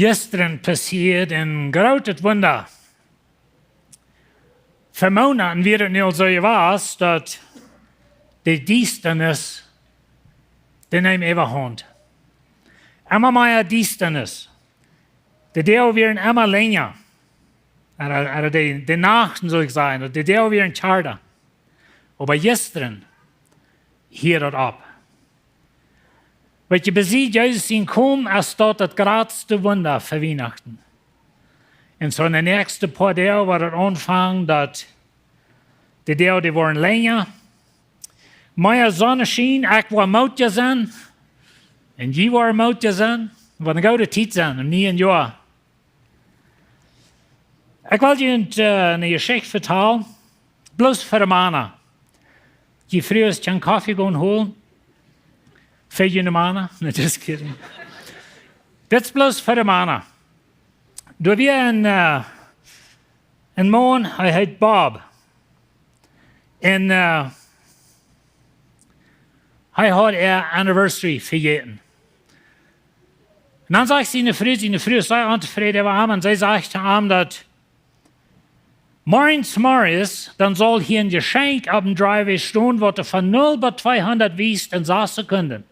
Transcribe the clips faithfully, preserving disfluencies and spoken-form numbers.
Jistren passieed een grootet Wunda. Fa Moonaten wia et nu aul soo jewast, daut de Diestanis, dee neem äwahaunt. Emma mea Diestanis. De Doag wieren emma lenja. Ooda, ooda de, de Nachten, sull ekj sajen, de Doag wieren kjarta. Oba jistren hieed daut opp. Weetst, bie Jesus sien Komen es daut daut jratste Wunda fa Wienachten. Un soo enne näakjste poa Doag woat daut aunfangen, daut de Doag, dee woaren lenja. Mea Sonneschien, ekj woa mootja sennen. Un jie woaren mootja sennen. Woat eene goode Tiet sennen, em nieen Joa. Ekj well junt, äh, eene Jeschicht vetalen. Bloos fa de Mana. Jie Frues kjennen Koffe gonen holen. Fa june Mana. No, just kidding. Dit es bloos fa de Mana. Doa wia een, äh, een Maun, hee heet Bob. Un, äh, hee haud äa Anniversary vejäten. Un dan sajcht siene Fru, siene Fru es sea ontofräd äwa am, un see sajcht to am daut: "Morjens, morjens, dan saul hia een Jeschenkj opp dän Driveway stonen, waut die von null bat tweehundat wiest en sas Sekunden.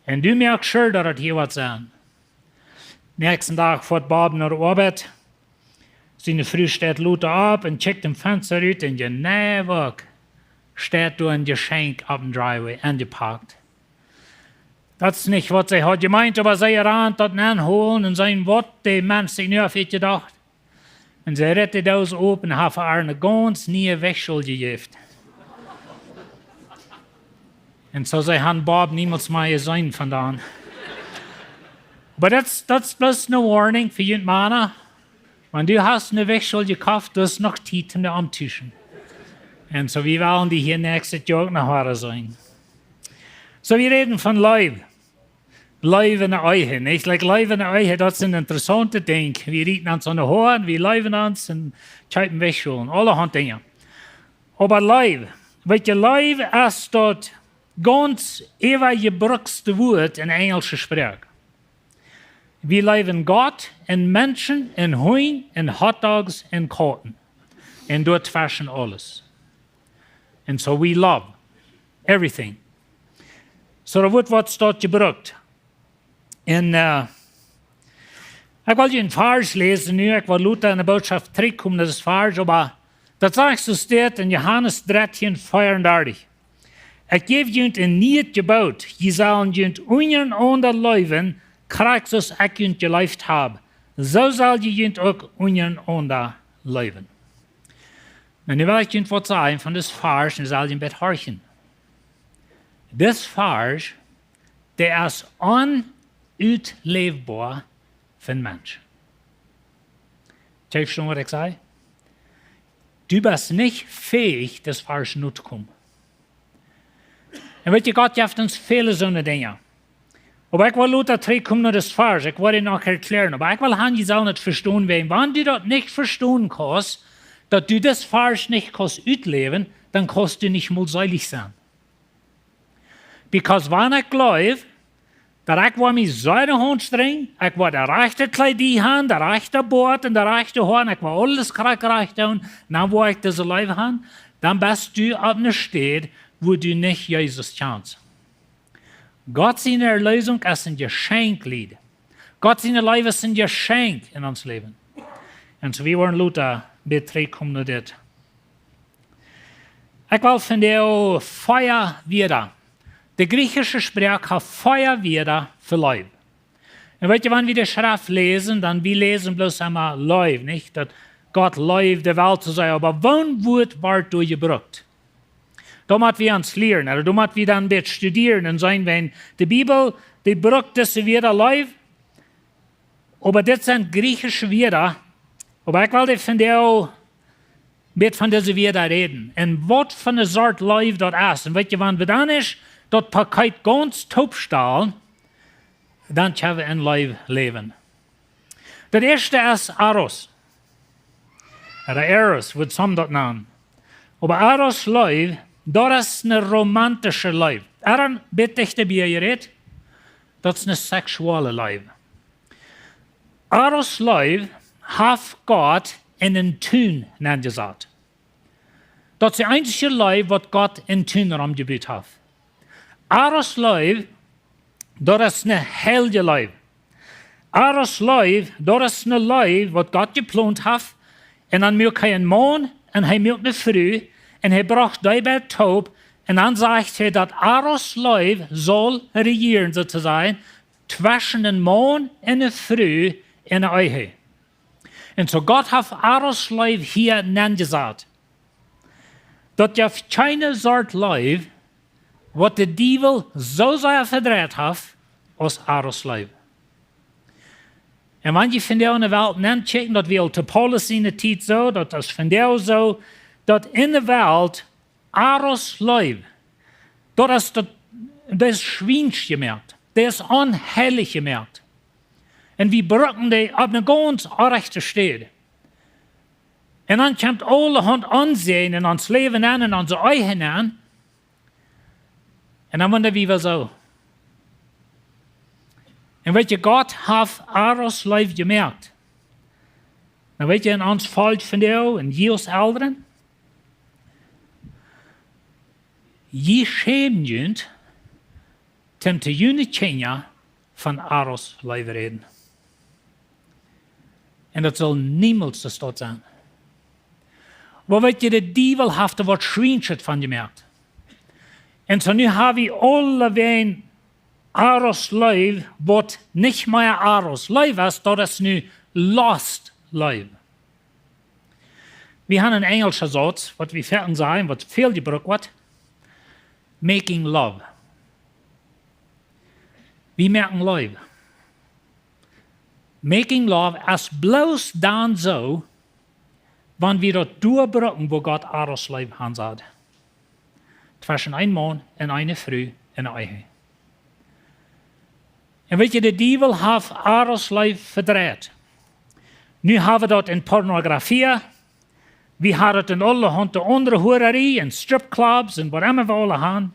Un du moakst sure, daut et hia woat sennen." Näakjsten Dach foat Bob no de Oabeit. Siene Fru steit lota opp un kjikjt em Fensta rut un jeneiw uk steit doa een Jeschenkj opp dän Driveway enjepakt. Daut es nich, waut see haud jemeent, oba see rant daut nenholen un seenen, waut de Mensch sikj nu haft jedocht. Un see rit de Dos op un haft ar eene gaunz niee Wichschool jejäft. Un soo, see hauden Bob niemols mea jeseenen von dan. Oba daut es, daut es bloos eene Warnung fa junt Mana. Wan du hast eene Wichschool jekoft, daut es noch Tiet om dee omtotuschen. Un soo, wie wellen dee hia näakjstet Joa uk noch wada seenen. Soo, wie räden von Leew. Leew enne Ehe, nich? Like, Leew enne Ehe, daut es een interessauntet Dinkj. Wie rieten ons aun de Hoa, wie leewen ons un kjeepen Wichschoolen, aulahaunt Dinja. Oba Leew, weetst, Leew es daut gaunz äwajebruktste Wuat en enjelsche Sproak. Wie leewen Gott un Menschen un Hunj un Hotdogs un Kauten. Un doatweschen aules. And so we love everything. Soo, daut Wuat woat doa jebrukt. Un, äh, ekj well junt een Varsch läsen nu, ekj well lota enne Bootschoft trigjkomen no dit Varsch, oba daut sajcht soo, steit en Johanes dartieen veeaundartich: "Ekj jäw junt een nieet Jeboot, jie sellen junt unjarenaunda leewen, krakjt soo aus ekj junt jeleeft hab, soo sell jie junt uk unjarenaunda leewen." Nu, nu well ekj junt waut sajen von dit Varsch, un sell jie een bät horchen. Dit Varsch, dee es onutlieekjboa fa een Mensch. Kjenn jie vestonen, waut ekj saj? Du best nich fäich, dit Varsch nottokomen. Un weetst, Gott jeft ons väle soone Dinja. Oba ekj well lota trigjkomen no dit Varsch, ekj well daut noch erkjlären, oba ekj well han, jie sellen et vestonen, wiels wan du daut nich vestonen kaust, daut du dit Varsch nich kaust utläwen, dan kaust du nich mol seelich sennen. Because wan ekj jleew, daut ekj woa mie sea aunstrenjen, ekj woa daut rajchte Kjleet aun han, daut rajchte Boat un daut rajchte Hoa, ekj woa aules krakjt rajcht doonen, dan woa ekj dise Leew han, dan best du opp eene Städ, wua du nich Jesus kjanst. Gott siene Erlösung es een Jeschenkj, Lied. Gott siene Leew es een Jeschenkj en ons Läwen. Un soo, wie woaren lota bie trigjkomen no dit. Ekj well von de vea Wieed. De griechische Sproak haft vea Wieed fa Leew. Un weetst, wan wie de Schreft läsen, dan wie läsen bloos emol Leew, nich? Daut Gott leeft de Welt, soo sajen, oba woon Wuat woat doa jebrukt? Doa mott wie ons lieren, ooda doa mott wie dan een bät studieren un seenen, wiels de Bibel, dee brukt dise Wieed Leew, oba dit sent griechische Wieed. Oba ekj well die von de, een bät von dise Wieed räden. Un waut fa eene Sort Leew daut es. Un weetst, wan wie dan ieescht daut Paket gaunz toopstalen, dan kjenn wie en Leew läwen. Daut ieeschte es Eros. Ooda Eros, wudd some daut nanen. Oba Eros Leew, daut es eene romantische Leew. Aaron, bitte, ekj hab hia jerät, daut es eene seksuelle Leew. Eros Leew haft Gott en een Tun nenjesat. Daut es de eensje Leew, waut Gott en Tun rom jebut haft. Eros Leew, daut es ne heilje Leew. Eros Leew, daut es ne Leew, waut Gott jeplont haft. Un dan muak hee een Maun un hee muak ne Fru un hee brocht dee beid toop. Un dan sajcht hee, daut Eros Leew saul rejieren, soo to sajen, tweschen een Maun un ne Fru en de Ehe. Un soo Gott haft Eros Leew hia nenjesat. Daut jeft kjeene Sort Leew, waut de Diewel soo sea vedreit haft aus Eros Leew. Un wan jie vondoag en de Welt nenkjikjen, daut wia aul to Paulus siene Tiet soo, daut es vondoag soo, daut en de Welt Eros Leew, daut es daut, daut es schwiensch jemoakt, daut es onheilich jemoakt. Un wie brucken dee opp ne gaunz orrajchte Städ. Un dan kjemt aulahaunt Onsäajen en ons Läwen nenn, en onse Ehe nenn. Un dan wunda wie, wuasoo. Un weet jie, Gott haft Eros Leew jemoakt. Nu weet jie, en ons Volkj vondoag, en jie aus Elren, jie schämen junt, toom to june Kjinja von Eros Leew räden. Un daut saul niemols de Staut sennen. Oba weet jie, de Diewel haft doa waut Schwienschet von jemoakt. Un soo nu hab wie aulawäajen Eros Leew, waut nich mea Eros Leew es, daut es nu Lust Leew. Wie haben een enjelschen Sauz, waut wie foaken sajen, waut väl jebrukt woat, making love. Wie moaken Leew. Making love es bloos dan soo, wan wie daut doa brucken, wua Gott Eros Leew han sajcht. Tweschen een Maun un eene Fru en de Ehe. Un weet jie, de Diewel haft Eros Leew vedreit. Nu hab wie daut en Pornografie, wie haben daut en aulahaunt aundre Huararie, en Stripclubs un waut emma wie aula haben.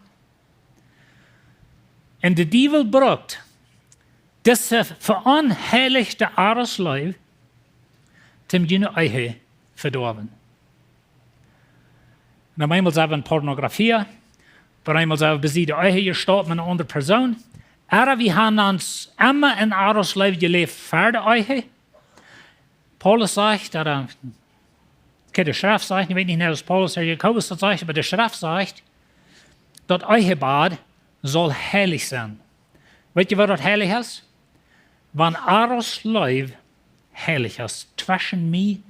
Un de Diewel brukt dise veonheilichte Eros Leew, toom june Ehe vedoawen. Un opp eemol sent wie en Pornografie, opp eemol sent wie bie de Ehe jestaupt met eene aundre Persoon. Oba wie haben ons emma en Eros Leew jeläft ver de Ehe. Paulus sajcht, daut, äh, okay, de Schreft sajcht, ekj weet nich, aus Paulus ooda Jakobus daut sajcht, oba de Schreft sajcht, daut Ehebad saul heilich sennen. Weet jie, waut daut heilich es? Wan Eros Leew heilich es, tweschen mie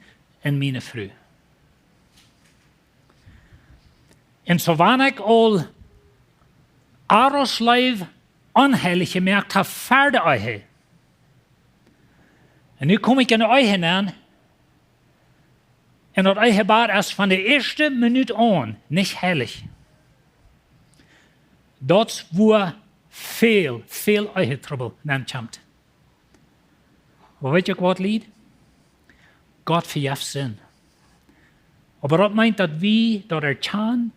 un miene Fru. Un soo wan ekj aul Eros Leew onheilich jemoakt hab ver de Ehe. Un nu kom ekj en de Ehe nenn. Un daut Ehebad es von de ieeschte Minut aun nich heilich. Daut es wua väl, väl Ehetrubbel nenkjemt. Oba weet jie uk waut, Lied? Gott vejeft Sind. Oba daut meent, daut wie daut erkjanen,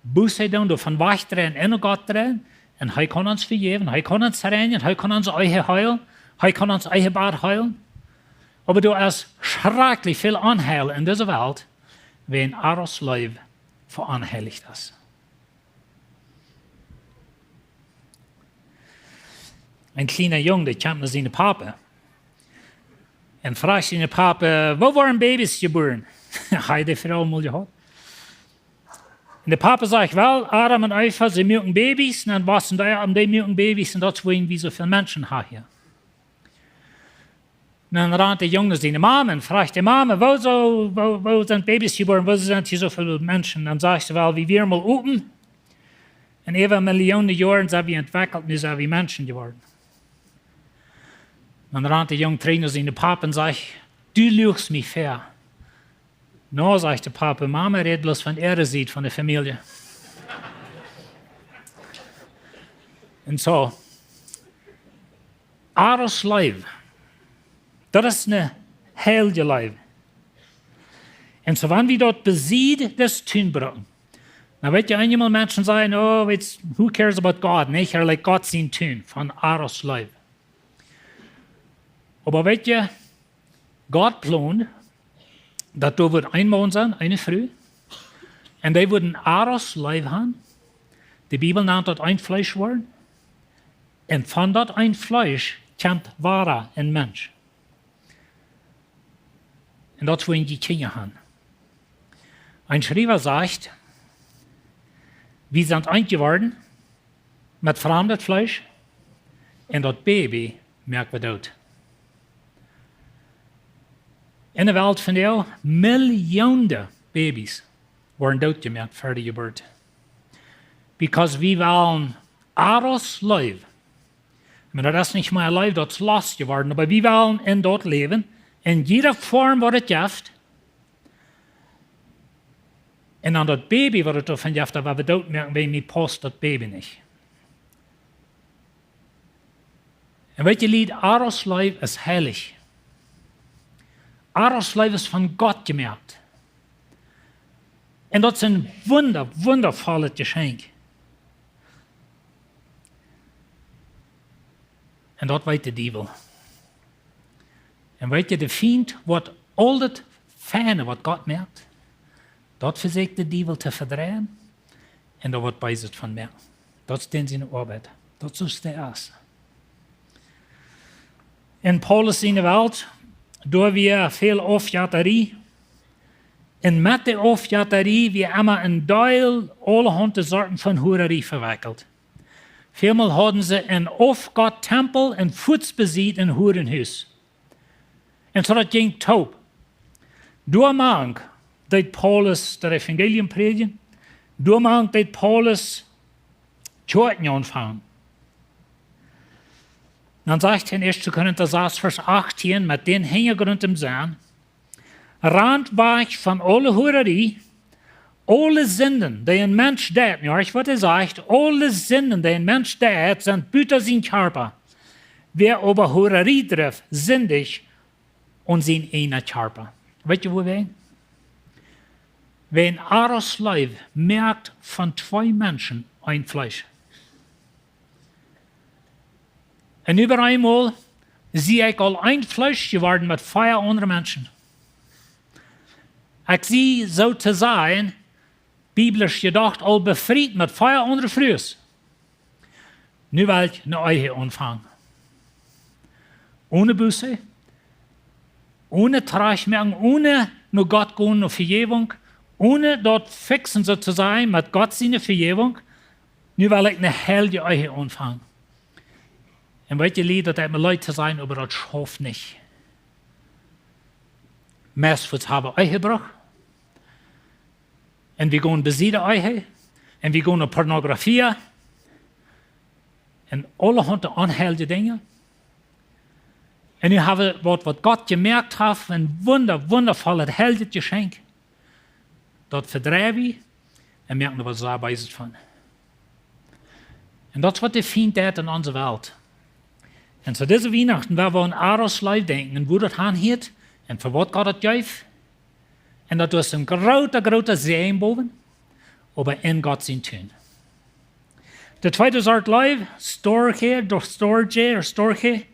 Buße doonen, doavon wajchdreien, en Gott dreien. Un hee kaun ons vejäwen, hee kaun ons reinjen, hee kaun onse Ehe heelen, hee kaun ons Ehebad heelen. Oba doa es schrakjlich väl Onheil en dise Welt, wäajen Eros Leew veonheilicht es. Een kjliena Jung, dee kjemt no sienen Papa. Un froagt sienen Papa: "Woo woaren Babys jebuaren?" Hee de Froag mol jehaut. Un de Papa sajcht: "Well, Adam un Eva, see muaken Babys, un dan wossen dee opp, un dee muaken Babys, un daut es wuarom wie soo väl Menschen haben hia." Un dan rant de Jung no siene Mame un froagt de Mame: "Woo soo, woo, woo sent Babys jebuaren? Woo sent hia soo väl Menschen?" Dan sajcht see: "Well, wie wieren mol Apen. Un äwa Millionen Joaren sent wie entwekjelt, nu sent wie Menschen jeworden." Dan rant de Jung trigj no sienen Papa un sajcht: "Du lügst mie ver." "Nä," sajcht de Papa, "Mame rät bloos von äare Sied von de Famielje." Un soo, Eros Leew, daut es eene heilje Leew. Un soo, wan wie daut besied, daut Tun brucken. Nu weet jie, eenjemol Menschen sajen: "Oh, it's, who cares about God?" Nich, hee lajcht Gott sien Tun von Eros Leew. Oba weet jie, Gott plond, daut doa wudd een Maun sennen, eene Fru. Un dee wudden Eros Leew haben. De Bibel nant daut een Fleesch woaren. Un von daut een Fleesch kjemt wada een Mensch. Un daut wudden dee Kjinja haben. Een Schriewa sajcht: "Wie sent eent jeworden met framdet Fleesch, un daut Baby moak wie doot." Enne Welt vondoag, Millionen Babys woaren dootjemoakt ver de Jeburt. Because wie wellen Eros Leew. Oba daut es nich mea Leew, daut es Lost jeworden. Oba wie wellen en daut läwen, en jiede Form waut et jeft. Un dan daut Baby waut et doavon jeft, daut wie dootmoaken, wiels mie paust daut Baby nich. Un weet jie, Lied, Eros Leew es heilich. Eros Leew es von Gott jemoakt. Un daut es een wunda-, wundavollet Jeschenkj. Un daut weet de Diewel. Un weet jie, de Fient woat aul daut Feine waut Gott moakt, daut vesieekjt de Diewel to vedreien un doa waut Beeset von moaken. Daut es dan siene Oabeit. Daut es de ieeschte. En Paulus siene Welt, doa wia väl Aufjetarie. Un met de Aufjetarie wia emma een Deel aulahaunt Sorten von Huararie vewekjelt. Väl mol hauden see een Aufgott Tempel un fuats besied een Huarenhus. Un soo daut jinkj toop. Doamank deed Paulus daut Evangelium prädjen. Doamank deed Paulus Kjoakjen aunfangen. Dan sajcht hee en ieeschte Korinta sas, Varsch achtieen, met dän Hinjagrunt em Senn: "Rant wajch von aule Huararie, aule Sinden, dee een Mensch deit." Nu, hieet waut hee sajcht: "Aule Sinden, dee een Mensch deit, sent buta sien Kjarpa. Wäa oba Huararie drift, sindicht aun sien eena Kjarpa." Weet jie wuarom? Wiels Eros Leew moakt von twee Menschen een Fleesch. Un äwa eemol sie ekj aul een Fleesch jeworden met vea aundre Menschen. Ekj sie, soo to sajen, biblisch jedocht, aul befriet met vea aundre Frues. Nu well ekj eene Ehe aunfangen. One Buße, one Trajchtmoaken, one no Gott gonen, no Vejäwunk, one daut fixen, soo to sajen, met Gott siene Vejäwunk. Nu well ekj eene heilje Ehe aunfangen. Un weet jie, Lied, daut deit mie leet to sajen, oba daut schauft nich. Meist woat haben Ehebruch. Un wie gonen besied de Ehe. Un wie gonen no Pornografie. Un aulahaunt onheilje Dinja. Un nu haben wie waut, waut Gott jemoakt haft, een wunda-, wundavollet, heiljet Jeschenkj. Daut vedrei wie un moaken doa waut sea Beeset von. Un daut es waut de Fient deit en onse Welt. Un soo dise Wienachten, woa wie aun Eros Leew denkjen un woo daut aunhieet un fa waut Gott daut jeef. Un daut es een groota, groota Säajen bowen, oba en Gott sien Tun. De tweede Sort Leew, Storge, doch Storge, ooda Storge,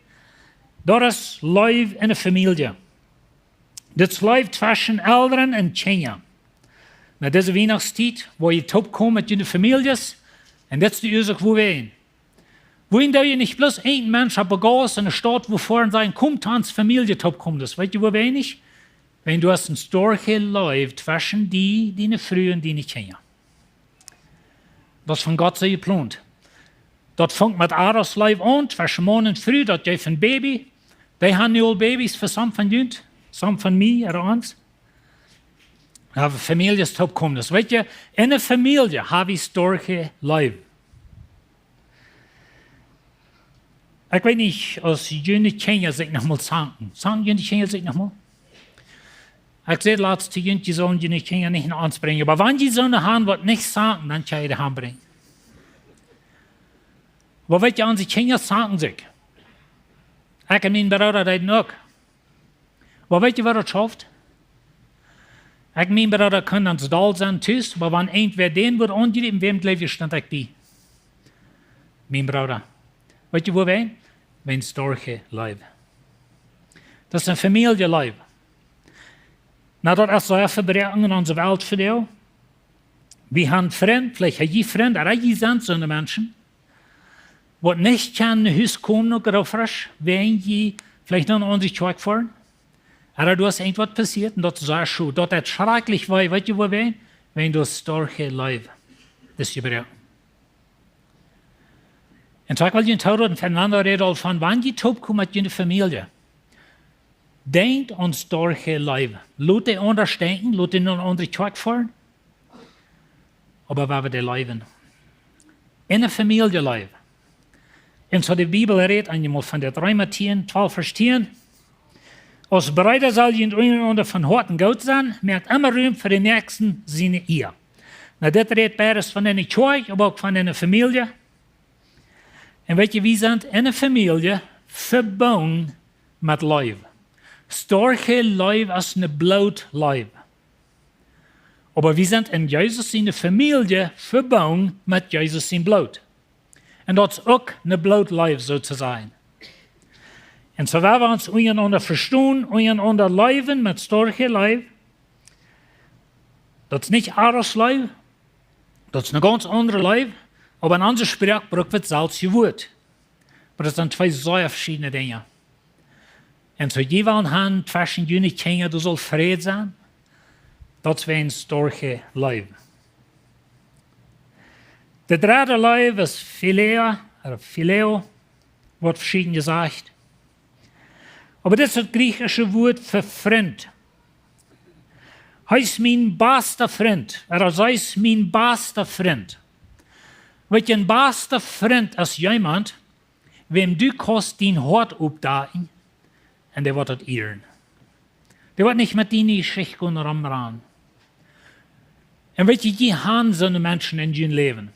daut es Leew en de Famielje. Dit es Leew tweschen Elren un Kjinja. No dise Wienachtstiet, wua jie toopkomen met june Famieljes, un dit es de Uasoak wuarom. Wuarom doo jie nich bloos een Mensch opp de Gauss en de Staut, wua väaren sajen: "Komt, ons Famielje toopkomen"? Daut weet jie wuarom nich? Wiels doa es eene stoakje Leew tweschen die, diene Fru un diene Kjinja. Daut es von Gott soo jeplont. Daut funk met Eros Leew aun, tweschen Maun un Fru, daut jeef een Baby. Dee haben nu aul Babys fa some von junt, some von mie, ooda ons. Oba Famieljes toopkomen. Daut weet jie, en eene Famielje hab wie stoakje Leew. Ekj weet nich aus june Kjinja sikj noch mol zanken. Zanken june Kjinja sikj noch mol? Ekj säd latst to junt, jie sellen june Kjinja nich no ons brinjen. Oba wan jie soone haben waut nich zanken, dan kjenn jie dee han brinjen. Oba weet jie, onse Kjinja zanken sikj. Ekj un mien Brooda deeden uk. Oba weet jie waut daut schauft? Ekj un mien Brooda kunnen ons doll sennen tus, oba wan irjentwäa dän wudd aunjriepen, wäm jleew jie, stunt ekj bie. Mien Brooda. Weet jie wuarom? Wiels stoakje Leew. Daut es eene Famielje Leew. Na, daut es soo vebrieet en onse Welt vondoag. Wie han Frind, veleicht ha jie Frind, ooda jie sent soone Menschen, waut nich kjennen no Hus komen, no Groofresch, wan jie veleicht no eene aundre Kjoakj foaren. Ooda doa es irjentwaut passieet un daut es sea schod. Daut deit schrakjlich wee, weet jie wuarom? Wan doa stoakje Leew es jebroaken. Un soo ekj well junt tooroden, Fernando räd aul von, wan jie toopkomen met june Famielje, denkjt aun stoakje Leew. Lot dee aundasch denkjen, lot dee no eene aundre Kjoakj foaren. Oba wie woaren dee leewen. Enne Famielje leewen. Un soo de Bibel rät eenmol von dit, Reema tieen, twalf Varsch tieen. Aus Breeda sell jie unjarenaunda von Hoaten goot sennen, moakt emma Rum fa dän Näakjsten siene Ea. Na, dit rät beides von eene Kjoakj, oba uk von eene Famielje. Un weet jie, wie sent enne Famielje vebungen met Leew. Stoakje Leew es eene Blootleew. Oba wie sent en Jesus siene Famielje vebungen met Jesus sien Bloot. Un daut es uk eene Blootleew, soo to sajen. Un soo woa wie ons unjarenaunda vestonen, unjarenaunda leewen met stoakje Leew. Daut es nich Eros Leew, daut es eene gaunz aundre Leew, oba en onse Sproak bruck wie daut selwje Wuat. Oba daut sent twee sea veschiedne Dinja. Un soo jie wellen han tweschen june Kjinja, doa saul Fräd sennen. Daut es eene stoakje Leew. De dredde Leew es Phileo, ooda Phileo, woat veschieden jesajcht. Oba dit es daut griechische Wuat fa Frint. Hee es mien basta Frint, ooda see es mien basta Frint. Weet jie, een basta Frint es jemaunt, wäm du kaust dien Hoat oppdakjen un dee woat daut ieren. Dee woat nich met diene Jeschicht gonen romrannen. Un weet jie, jie han soone Menschen en jun Läwen.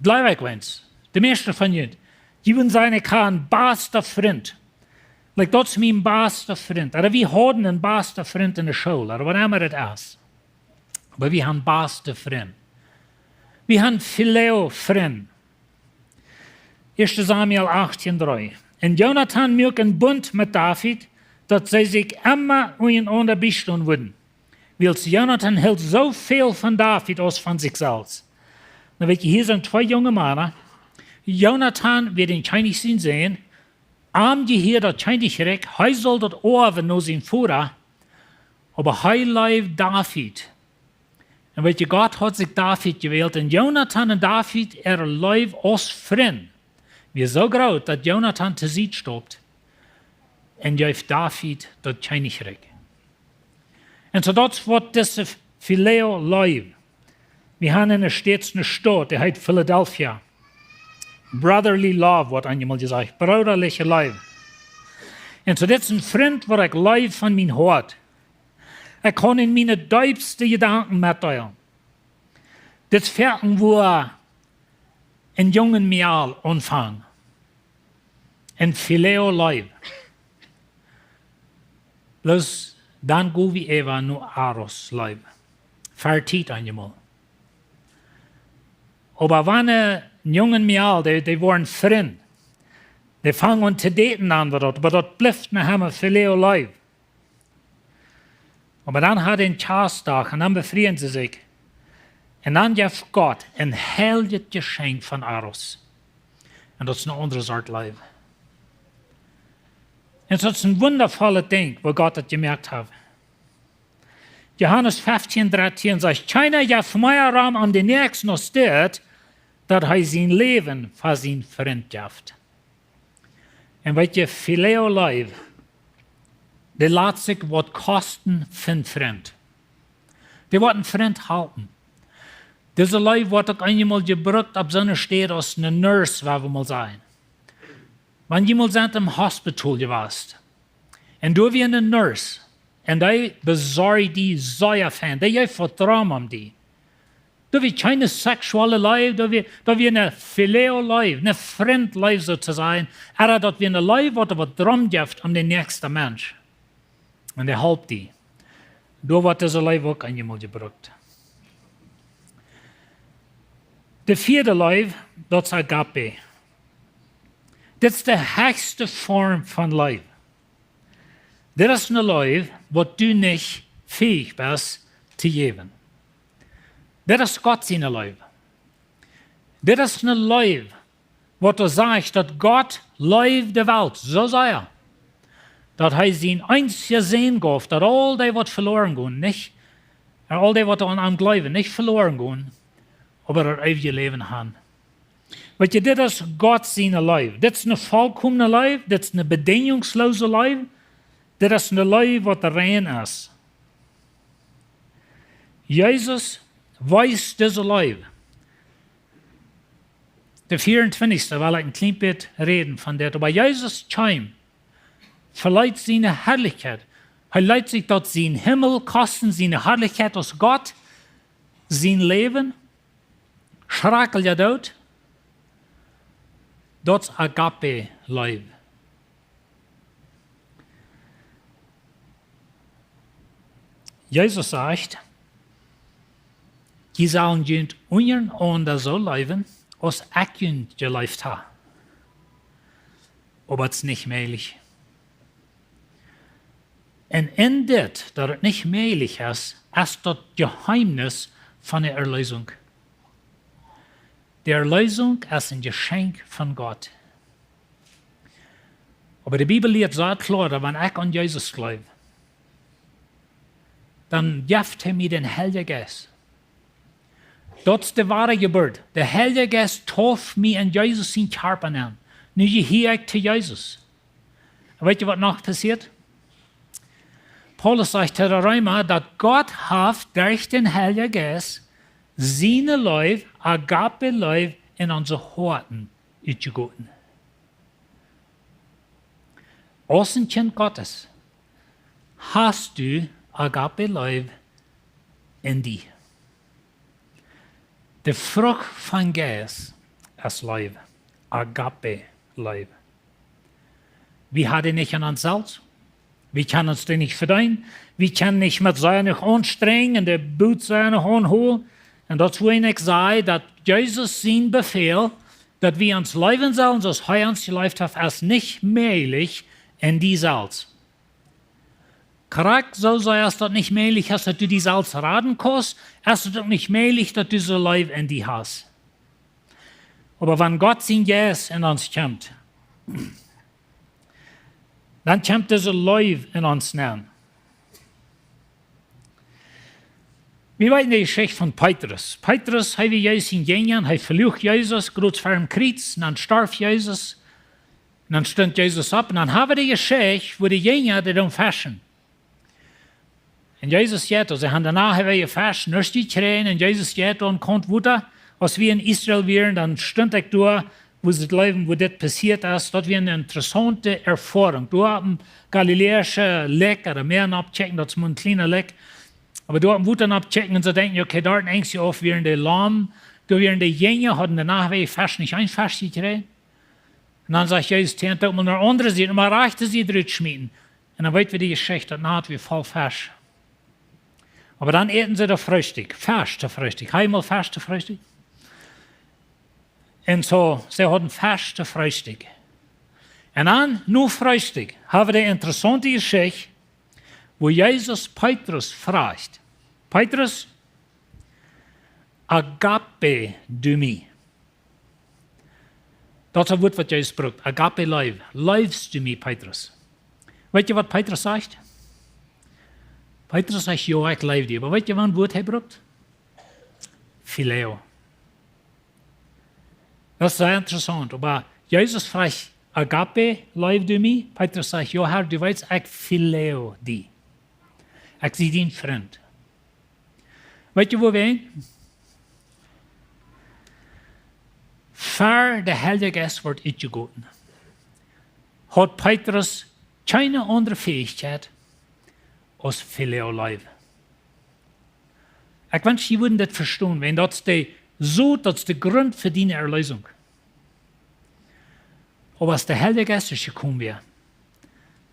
Jleew ekj eens, de mieeschte von junt, jie wudden sajen, ekj ha een basta Frint. Like, daut es mien basta Frint. Ooda wie hauden een basta Frint en de School, ooda waut emma daut es. Oba wie han baste Frind. Wie han Phileo Frind. Ieeschte Samuel achtieen dree. Un Jonathan muak een Bunt met David, daut see sikj emma unjarenaunda biestonen wudden. Wiels Jonathan hilt soo väl von David aus von sikj selfst. Nu weet jie, hia sent twee junge Mana. Jonathan wia dän Kjennich sien Sän, am jehieed daut Kjennichrikj, hee sull daut oawen no sien Voda, oba hee leewd David. Un weet jie, Gott haud sikj David jewält, un Jonathan un David äare Leew aus Frind wia soo groot, daut Jonathan to Sied stopt un jeef David daut Kjennichrikj. Un soo daut es waut dise Phileo Leew. Wie han en de States eene Staut, dee heet Philadelphia. Brotherly love, woat eenmol jesajcht, broodaliche Leew. Un soo dit es een Frint, waut ekj leew von mien Hoat. Ekj kaun am miene deepste Jedanken metdeelen. Dit es foaken, woo een junget Mejal aunfangt. Een Phileo Leew. Bloos dan go wie äwa no Eros Leew. Fa Tiet eenmol. Oba wan een junget Mejal, dee, dee woaren Frind. Dee fangen aun to daten aun, waut daut, oba daut blift noch emma Phileo Leew. Oba dan haft een Kjastdach un dan befrieen see sikj. Un dan jeft Gott een heiljet Jeschenkj von Eros. Un daut es eene aundre Sort Leew. Un daut es een wundavolet Dinkj, woo Gott daut jemoakt haft. Johanes feftieen dartieen sajcht: Kjeena jeft mea rom om dän Näakjsten aus dit, daut hee sien Läwen fa sienen Frint jeft. Un weet jie, Phileo Leew, dee lat sikj waut kosten fa een Frint. Dee woat een Frint halpen. Dise Leew woat uk eenmol jebrukt opp soone Städ aus eene Nurse, woo wie mol sajen. Wan jie mol sent em Hospital jewast, un doa wia eene Nurse, un dee besorjd die sea fein, dee jeef waut rom om die. Doa wia kjeene seksuelle Leew, doa wia, doa wia eene Phileo Leew, eene Frint Leew soo to sajen. Ooda daut wia eene Leew, waut waut rom jeft om dän näakjsten Mensch. Un dee halpt die. Doa woat dise Leew uk eenmol jebrukt. De vieede Leew, daut es Agape. Dit es de hechste Form von Leew. Dit es eene Leew, waut du nich fähig best to jäwen. Dit es Gott siene Leew. Dit es ne Leew, waut doa sajcht, daut Gott leeft de Welt soo sea, daut hee sien eensja Sän jeef, daut aul dee, waut veloren gonen, nich, un aul dee, waut aun am jleewen, nich veloren gonen, oba daut eewje Läwen haben. Weetst, dit es Gott siene Leew. Dit es ne volkomne Leew. Dit es ne bedinjungsloose Leew. Dit es ne Leew, waut rein es. Jesus wiest dise Leew. De vieauntwintichste well ekj een kjlien bät räden von dit. Oba Jesus kjeem, veleet siene Harlichkjeit. Hee leet sikj daut sien Himmel kosten, siene Harlichkjeit aus Gott, sien Läwen, schrakjlicha Doot. Daut es Agape Leew. Jesus sajcht: "Jie sellen junt unjarenaunda soo leewen, aus ekj junt jeleeft hab." Oba daut es nich mäajlich. Un en dit, daut et nich mäajlich es, es daut Jeheemnis von de Erleesunk. De Erleesunk es een Jeschenkj von Gott. Oba de Bibel lieet sea kloa, daut wan ekj aun Jesus jleew, dan jeft hee mie dän Heiljen Jeist. Daut es de woare Jeburt. De Heilje Jeist tauft mie en Jesus sien Kjarpa nenn. Nu jehia ekj to Jesus. Un weetst, waut noch passieet? Paulus sajcht to de Reema, daut Gott haft derch dän Heiljen Jeist siene Leew, Agape Leew, en onse Hoaten utjegoten. Aus een Kjint Gottes hast du Agape Leew en die. De Frucht vom Jeist es Leew, Agape Leew. Wie haben dee nich en ons selfst. Wie kjennen ons dee nich vedeenen. Wie kjennen nich met sea noch aunstrenjen un de Bootschaft noch aunhoolen. Un daut es wuarom ekj saj, daut Jesus sien Befäl, daut wie ons leewen sellen, soo aus hee ons jeleeft haft, es nich mäajlich en die selfst. Krakjt soo sea aus daut nich mäajlich es, daut du die selfst raden kaust, es et uk nich mäajlich, daut du dise Leew en die hast. Oba wan Gott sien Jeist en ons kjemt, dan kjemt dise Leew en ons nenn. Wie weeten de Jeschicht von Petrus. Petrus, hee wia Jesus sien Jinja, hee veluach Jesus, krakjt ver däm Kjriez, un dan storf Jesus. Un dan stunt Jesus opp, un dan hab wie de Jeschicht, woo de Jinja dee doonen feschen. Un Jesus jeit, see haben doano wada jefescht, nuscht jekjräajen, un Jesus jeit doa aun Kaunt Wota. Aus wie en Israel wieren, dan stunt ekj doa, woo see jleewen, woo dit passieet es. Daut wia eene interessaunte Erfoarunk. Doa opp een galiläische Lak, ooda Mäa nopp kjikjen, daut es mau een kjliena Lak. Oba doa opp Wota nopp kjikjen un soo denkjen, okay, doa en Enjstje auf wieren de Laum, doa wieren de Jinja, hauden doano wada jefescht, nich een Fesch jekjräajen. Un dan sajcht Jesus: "Tent uk mau no de aundre Sied, mau rajchte Sied rutschmieten." Un dan weet wie de Jeschicht, daut Nat wia voll Fesch. Oba dan äten see daut Freestikj, Fesch to Freestikj. Hast du mol Fesch to Freestikj? Un soo, see hauden Fesch to Freestikj. Un dan, no Freestikj, hab wie de interessaunte Jeschicht, woo Jesus Petrus fruach: "Petrus, agape du mie?" Daut es daut Wuat, waut Jesus brukt. Agape Leew. Leefst du mie, Petrus? Weetst, waut Petrus sajcht? Petrus sajcht: "Jo, ekj leew die." Oba weetst, waut fa een Wuat hee brukt? Phileo. Daut es sea interessaunt. Oba Jesus fruach: "Agape, leefst du mie?" Petrus sajcht: "Jo, Herr, du weetst, ekj phileo die. Ekj sie dien Frint." Weetst, wuarom? Ver de Heilje Jeist wort utjegoten, haud Petrus kjeene aundre Fäichkjeit aus Phileo Leew. Ekj wensch, jie wudden dit vestonen, wiels daut es de, soo, daut es de Grunt fa diene Erleesunk. Oba aus de Heilje Jeist jekomen wia,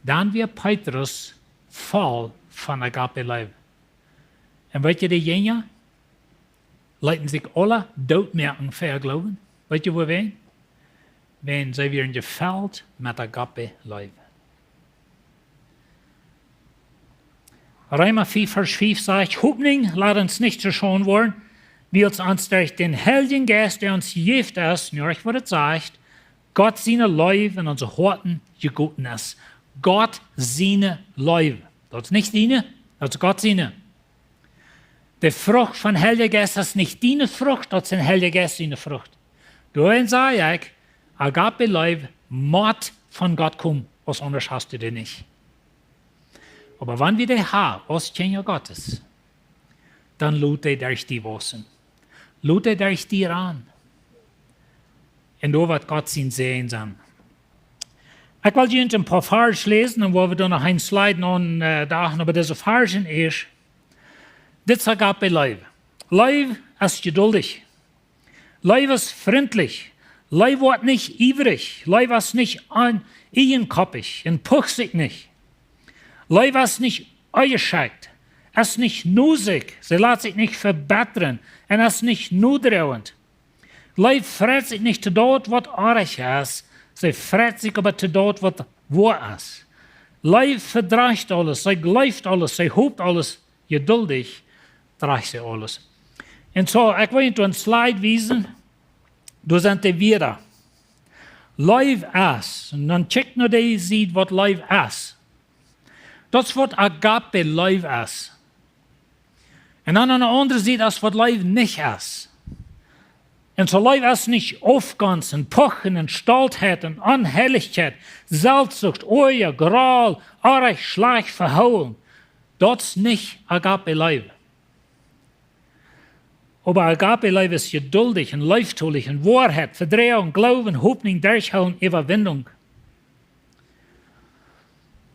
dan wia Petrus voll von Agape Leew. Un weetst, de Jinja leeten sikj aula dootmoaken fa äa Gloowen. Weetst, wuarom? Wiels see wieren jefelt met Agape Leew. Reema fief Varsch fief sajcht: Hopninj lat ons nich to Schaund woaren, wiels ons derch dän Heiljen Jeist, dee ons jejäft es, nu horcht waut et sajcht, Gott siene Leew en onse Hoaten jegoten es. Gott siene Leew. Daut es nich diene, daut es Gott siene. De Frucht vom Heiljen Jeist es nich diene Frucht, daut es dän Heiljen Jeist siene Frucht. Doawäajen saj ekj, Agape Leew mott von Gott komen, aus aundasch hast du dee nich. Oba wan wie dee haben aus Kjinja Gottes, dan lot dee derch die wausen. Lot dee derch die rannen. Un doa woat Gott sien Säajen sennen. Ekj well junt een poa Varsch läsen, un woa wie dan noch een Slide aun, äh, daut noch bie dise Varschen es. Dit es Agape Leew. Leew es jeduldich. Leew es frintlich. Leew woat nich iewrich. Leew es nich an-, ieejenkoppich un pucht sikj nich. Leew es nich onjeschekjt, es nich nusich, see lat sikj nich vebittren un es nich nodroagent. Leew freit sikj nich to daut, waut oajch es, see freit sikj oba to daut, waut woa es. Leew vedrajcht aules, see jleeft aules, see hopt aules, jeduldich dracht see aules. Un soo, ekj well junt een Slide wiesen, doa sent dee Wieed. Leew es, un dan kjikj no dee Sied, waut Leew es. Daut es, waut Agape Leew es. Un dan aun de aundre Sied es, waut Leew nich es. Un soo Leew es nich Aufgonst un Puchen un Stoltheit un Onheilichkjeit, Selfstsucht, Oaja, Groll, oajch, schlajcht vehoolen. Daut es nich Agape Leew. Oba Agape Leew es jeduldich un leeftolich un Woarheit, Vedroagen, Gloowen, Hopninj, Derchhoolen, Äwawinjunk.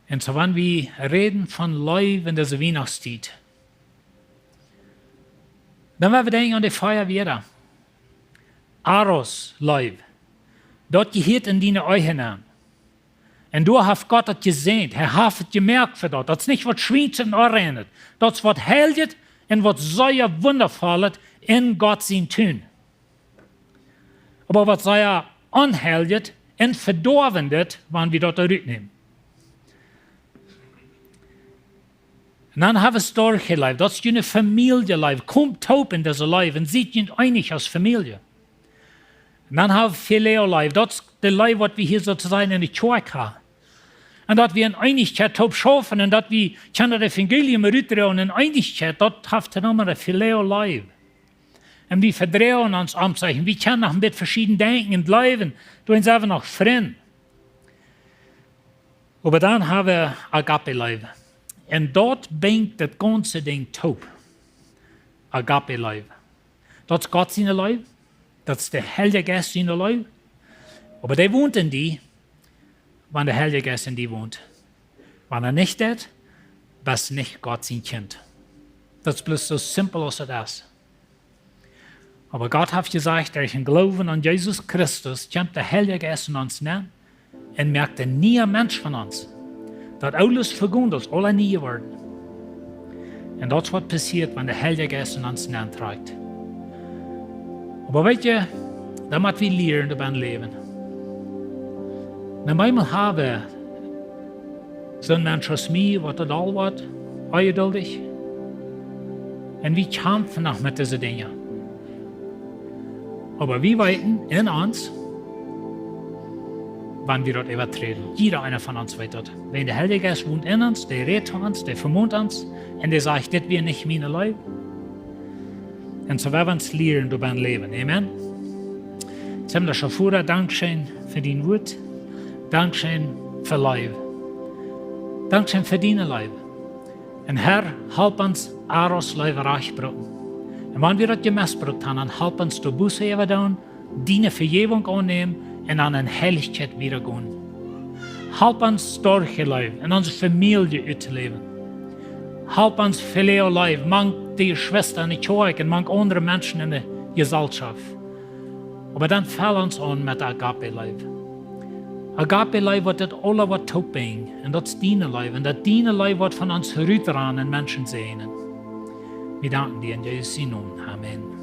Un soo, wan wie räden von Leew en dise Wienachtstiet, dan woa wie denkjen aun dee vea Wieed. Eros Leew. Daut jehieet en diene Ehe nenn. Un doa haft Gott daut jesäajent. Hee haft et jemoakt fa daut. Daut es nich waut schwienjt un onreinet. Daut es waut heiljet un waut sea wundavollet en Gott sien Tun. Oba waut sea onheiljet un vedoawendet, wan wie daut rutnämen. Un dan hab wie Storche Leew, daut es june Famielje Leew. Komt toop en dise Leew un siet junt eenich aus Famielje. Un dan hab wie Phileo Leew, daut es de Leew, waut wie hia sootosajen en de Kjoakj haben. Un daut wie en Eenichkjeit toop schaufen un daut wie kjennen daut Evangelium rutdroagen en Eenichkjeit, daut haft de Nomen de Phileo Leew. Un wie vedroagen ons om sikj. Wie kjennen noch een bät veschieden denkjen un jleewen, doa sent wie noch Frind. Oba dan hab wie Agape Leew. Un daut brinjt daut gaunze Dinkj toop. Agape Leew. Daut es Gott siene Leew. Daut es de Heilje Jeist siene Leew. Oba dee wont en die, wan de Heilje Jeist en die wont. Wan hee nich deit, best nich Gott sien Kjint. Daut es bloos soo simpel aus daut es. Oba Gott haft jesajcht, derch dän Gloowen aun Jesus Christus kjemt de Heilje Jeist en ons nenn un moakt een niea Mensch von ons. Daut Oole es vegonen, daut es aules nie jeworden. Un daut es waut passieet, wan de Heilje Jeist en ons nenntrakjt. Oba weetst, dan mott wie lieren doabennen läwen. Un eemol hab wie soon Mensch aus mie, waut daut aul woat, onjeduldich. Un wie kjamfen noch met dise Dinja. Oba wie weeten en ons, wan wie daut äwaträden. Jieda eena von ons weet daut. Wan de Heilje Jeist wont en ons, dee rät to ons, dee vemont ons, un dee sajcht: "Dit wia nich miene Leew." Un soo woa wie ons lieren doabennen läwen. Amen. Himmlischa Voda, dankscheen fa dien Wuat. Dankscheen fa Leew. Dankscheen fa diene Leew. Un Herr, halp ons Eros Leew rajcht brucken. Un wan wie daut jemestbrukt haben, dan halp ons doa Buss äwa doonen, diene Vejäwunk aunnämen un aun en Heilichkjeit wieda gonen. Halp ons Storche Leew en onse Famielje uttoläwen. Halp ons Phileo Leew mank de Jeschwista en de Kjoakj un mank aundre Menschen en de Jeselschoft. Oba dan fell ons aun met Agape Leew. Agape Leew, waut daut aules woat toopbinjen. Un daut es diene Leew. Un daut diene Leew woat von ons rutrannen un Menschen säajnen. Wie danken die en Jesus sien Nomen. Amen.